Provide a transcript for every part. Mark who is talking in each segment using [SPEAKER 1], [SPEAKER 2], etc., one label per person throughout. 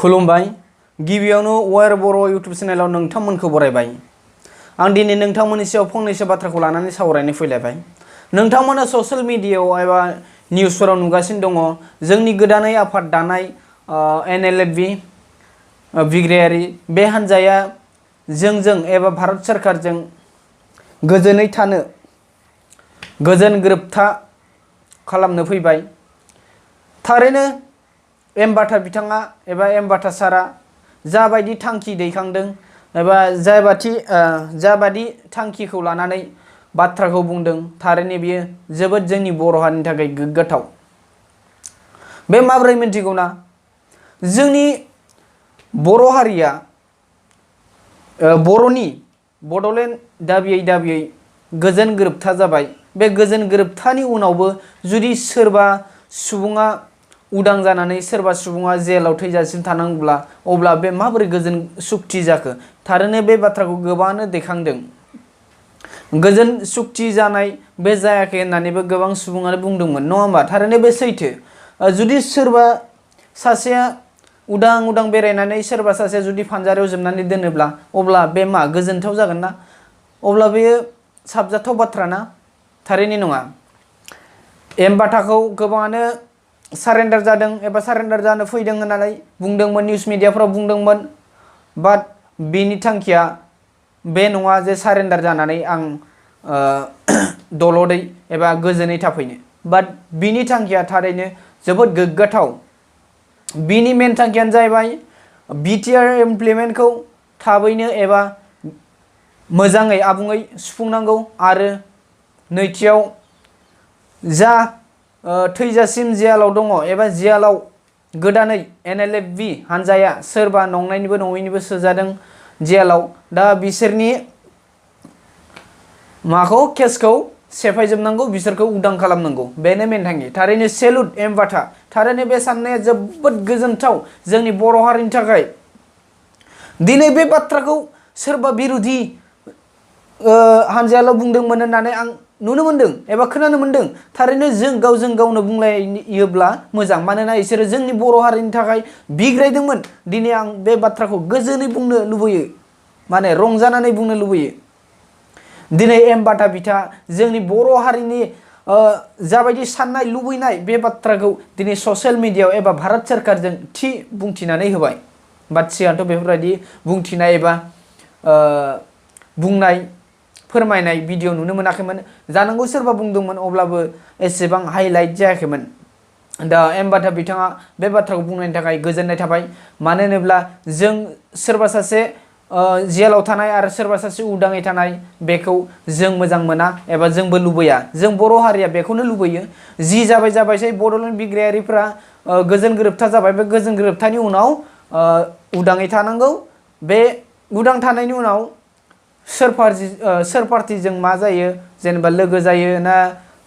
[SPEAKER 1] खुलुमबाय गिबियावनो वायर बर' यूट्यूब चेनेलाव नोंथांमोनखौ बरायबाय। आं दिनै नोंथांमोननि सायाव फंनैसो बाथ्राखौ लानानै सावरायनो फैलायबाय। नोंथांमोना ससियेल मिडियायाव एबा निउसफोराव नुगासिनो दङ जोंनि गोदानै आफाद दानाय NLFB बिग्रायारि बे हान्जाया जोंजों एबा भारत सरकारजों गोजोनै थानो गोजोन गोरोबथा खालामनो फैबाय। थारैनो M.Batha बिथाङा एबा M.Batha सारा जाबायदि थांखि दैखांदों एबा जाबादि थांखिखौ लानानै बाथ्राखौ बुंदों थारैनो बियो जोबोद जोंनि बर' हारिनि थाखाय गोग्गाथाव। बे माब्रै मिन्थिगौना जोंनि बर' हारिया बर'नि बड'लेण्ड दाबियै गोजोन गोरोबथा जाबाय। बे गोजोन गोरोबथानि उनावबो जुदि सोरबा सुबुङा उदां जानानै सोरबा सुबुङा जेलाव थैजासिम थानांगौब्ला अब्ला बे माबोरै गोजोन सुक्ति जाखो? थारैनो बे बाथ्राखौ गोबाङानो दैखांदों। गोजोन सुक्ति जानाय बे जायाखै होननानैबो गोबां सुबुङानो बुंदोंमोन, नङा होमबा? थारैनो बे सैथो। जुदि सोरबा सासेया उदां बेरायनानै सोरबा सासेया जुदि फानजारायाव जोबनानै दोनोब्ला अब्ला बे मा गोजोनथाव जागोन ना? अब्ला बेयो साबजाथाव बाथ्रा ना? थारैनो नङा। M.Bathaखौ गोबाङानो सारेन्डार जादों एबा सारेन्डार जानो फैदों होननानै बुंदोंमोन, निउस मिडियाफ्राव बुंदोंमोन। बाट बिनि थांखिया बे नङा जे सारेन्डार जानानै आं दलदै एबा गोजोनै थाफैनो। बाट बिनि थांखिया थारैनो जोबोद गोग्गाथाव। बिनि मेन थांखियानो जाहैबाय BTR इमप्लिमेन्टखौ थाबैनो एबा मोजाङै आबुङै सुफुंनांगौ आरो नैथियाव जा थैजासिम जेलाव दङ एबा जेलाव गोदानै NLFB हान्जाया सोरबा नंनायनिबो नङैनिबो सोजादों जेलाव, दा बिसोरनि केसखौ सेफायजोबनांगौ, बिसोरखौ उदां खालामनांगौ, बेनो मेन थांखि। थारैनो सेलुट M.Batha। थारैनो बे साननाया जोबोद गोजोनथाव जोंनि बर' हारिनि थाखाय। दिनै बे बाथ्राखौ सोरबा बिरोधि हान्जायाल' बुंदोंमोन होननानै आं नुनो मोनदों एबा खोनानो मोनदों। थारैनो जों गावजों गावनो बुंलायोब्ला मोजां, मानोना बिसोरो जोंनि बर' हारिनि थाखाय बिग्रायदोंमोन। दिनै आं बे बाथ्राखौ गोजोनै बुंनो लुबैयो, माने रंजानानै बुंनो लुबैयो। दिनै M.Batha बिथाङा जोंनि बर' हारिनि जाबायदि साननाय लुबैनाय बे बाथ्राखौ दिनै ससियेल मिडियायाव एबा भारत सरकारजों थि बुंथिनानै होबाय। बाट सिगांथ' बेफोरबायदि बुंथिनाय एबा बुंनाय फोरमायनाय भिडिअ नुनो मोनाखैमोन। जानांगौ सोरबा बुंदोंमोन, अब्लाबो एसेबां हाइलाइट जायाखैमोन। दा M.Batha बिथाङा बे बाथ्राखौ बुंनायनि थाखाय गोजोननाय थाबाय। मानो होनोब्ला जों सोरबा सासे जेलाव थानाय आरो सोरबा सासे उदाङै थानाय बेखौ जों मोजां मोना एबा जोंबो लुबैया। जों बर' हारिया बेखौनो लुबैयो। जि जाबायसै बड'लेण्ड बिग्रायारिफ्रा गोजोन गोरोबथा जाबाय। बे गोजोन गोरोबथानि उनाव उदाङै थानांगौ। बे उदां थानायनि उनाव सोर पार्टिजों मा जायो, जेनेबा लोगो जायो ना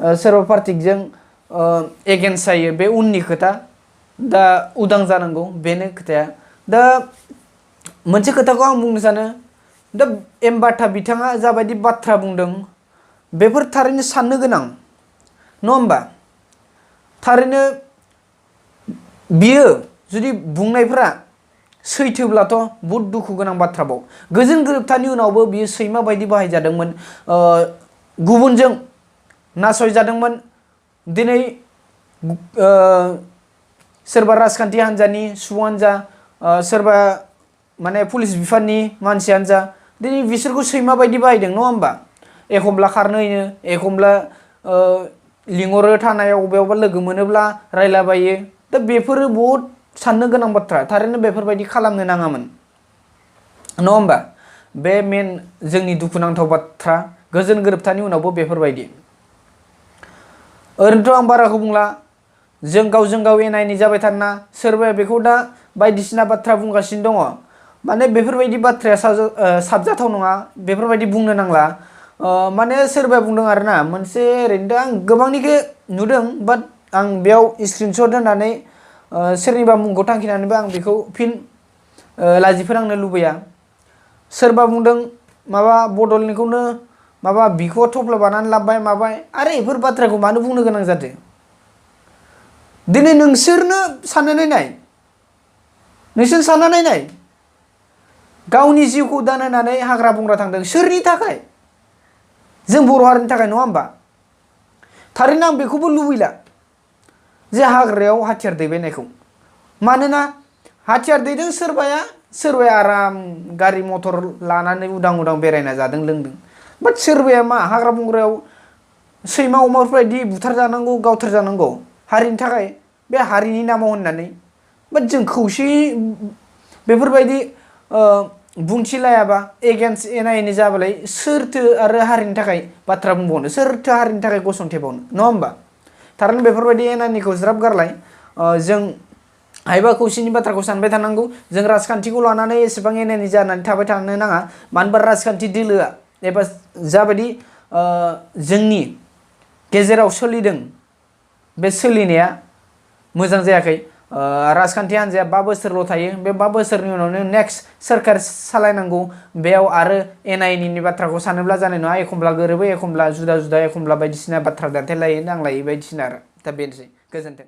[SPEAKER 1] सोरबा पार्टिजों एगेन्स्ट जायो बे उननि खोथा। दा उदां जानांगौ बेनो खोथाया। दा मोनसे खोथाखौ आं बुंनो सानो, दा M.Batha बिथाङा जाबायदि बाथ्रा बुंदों बेफोर थारैनो साननो गोनां, नङा होमबा? थारैनो बियो जुदि बुंनायफ्रा सैथोब्लाथ' बहुद दुखु गोनां बाथ्राबाव। गोजोन गोरोबथानि उनावबो बियो सैमा बायदि बाहायजादोंमोन, गुबुनजों नासयजादोंमोन। दिनै सोरबा राजखान्थि हान्जानि सुबुङानो जा, सोरबा माने पुलिस बिफाननि मानसियानो जा, दिनै बिसोरखौ सैमा बायदि बाहायदों, नङा होमबा? एखमब्ला खारनो होयो, एखमब्ला लिंहरो थानायाव, अबेयावबा लोगो मोनोब्ला रायलाबायो। दा बेफोरो बहुद साननो गोनां बाथ्रा। थारैनो बेफोरबायदि खालामनो नाङामोन, नङा होमबा? बे मेन जोंनि दुखुनांथाव बाथ्रा। गोजोन गोरोबथानि उनावबो बेफोरबायदि। ओरैनोथ' आं बाराखौ बुंला, जों गावजों गाव एना एनि जाबाय थाना। सोरबाया बेखौ दा बायदिसिना बाथ्रा बुंगासिनो दङ, माने बेफोरबायदि बाथ्राया साबजाथाव नङा, बेफोरबायदि बुंनो नांला। माने सोरबाया बुंदों आरोना मोनसे, ओरैनो आं गोबांनिखौ नुदों, बाट आं बेयाव स्क्रिनशट होनानै सोरनिबा मुंखौ थांखिनानैबो आं बेखौ फिन लाजिफोनांनो लुबैया। सोरबा बुंदों माबा बड'लेण्डखौनो माबा बिखौ थफ्ला बानानै लाबबाय माबाय। आरे बेफोर बाथ्राखौ मानो बुंनो गोनां जादों? दिनै नोंसोरनो साननानै नाय, नोंसोर सानना नायनाय गावनि जिउखौ दान होनानै हाग्रा बंग्रा थांदों सोरनि थाखाय जों बर' हारिनि थाखाय नङा होमबा थारैनो आं बेखौबो लुबैला जे हाग्रायाव हाथियार दैबायनायखौ मानोना हाथियार दैदों सोरबाया आराम गारि मटर लानानै उदां उदां बेरायना जादों लोंदों बाट सोरबाया मा हाग्रा बंग्रायाव सैमा अमाफोरबायदि बुथार जानांगौ गावथार जानांगौ हारिनि थाखाय बे हारिनि नामाव होननानै बाट जों खौसेयै बेफोरबायदि बुंथिलायाबा एगेन्स्ट एना एनि जाबालाय सोरथो आरो हारिनि थाखाय बाथ्रा बुंबावनो सोरथो हारिनि थाखाय गसंथेबावनो नङा होमबा थारैनो बेफोरबायदि एना एनिखौ ज्राब गारलाय जों हायोबा खौसेनि बाथ्राखौ सानबाय थानांगौ जों राजखान्थिखौ लानानै एसेबां एना एनि जानानै थाबाय थानो नाङा मानो होनबा राजखान्थि दोलोआ एबा जाबायदि जोंनि गेजेराव सोलिदों बे सोलिनाया मोजां जायाखै राजखान्थि हान्जाया 5 बोसोरल' थायो बे 5 बोसोरनि उनावनो नेक्स्ट सोरखार सालायनांगौ बेयाव आरो एना एनिनि बाथ्राखौ सानोब्ला जानाय नङा एखमब्ला गोरोबै एखमब्ला जुदा जुदा एखमब्ला बायदिसिना बाथ्रा दान्थेलायो नांलायो बायदिसिना आरो दा बेनोसै गोजोन्थों।